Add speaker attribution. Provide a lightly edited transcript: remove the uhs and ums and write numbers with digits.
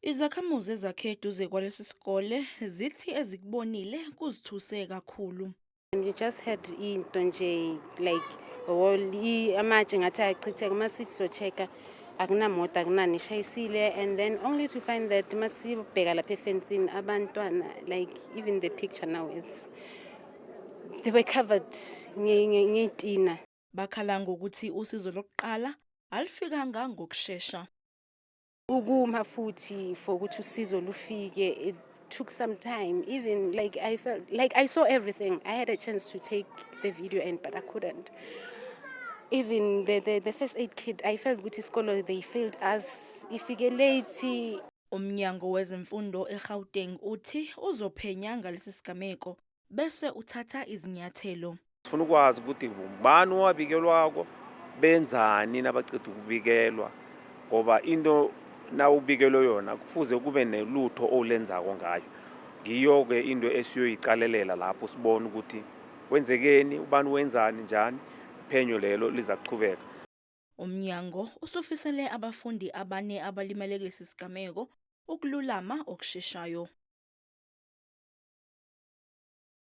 Speaker 1: Izakhamuzi ezakhe eduze kwalesi sikole zithi ezikubonile kuzithuse kakhulu.
Speaker 2: And you just had into nje like a wall, amatshe ngathi ayachitheka. Uma sithi so-check-a, akunamoto, akunani, ishayisile, and then only to find that masibheka lapha efensini, abantwana, like even the picture now is they were covered ngey'tina.
Speaker 1: Bakhala ngokuthi usizo lokuqala alufikanga ngokushesha.
Speaker 2: Ukuma futhi for ukuthi usizo lufike, it took some time. Even like I felt like I saw everything. I had a chance to take the video and but I couldn't. Even the first aid kit, I felt ukuthi isikolo, they failed us, ifike late.
Speaker 1: Umnyango wezemfundo eGauteng uthi uzophenya ngalesi sigameko bese uthatha izinyathelo.
Speaker 3: Sifuna ukwazi ukuthi ubani owabikelwako, benzani nabaceda ukubikelwa, ngoba into nawubikelwe yona kufuze kube nelutho olenzako ngayo. Ngiyo-ke into esiyoyiqalelela lapho, sibone ukuthi kwenzekeni, ubani wenzani, njani. Uphenyo lelo liza kuchubeka.
Speaker 1: Umnyango usufisele abafundi abane abalimele kulesi sigameko ukululama okusheshayo.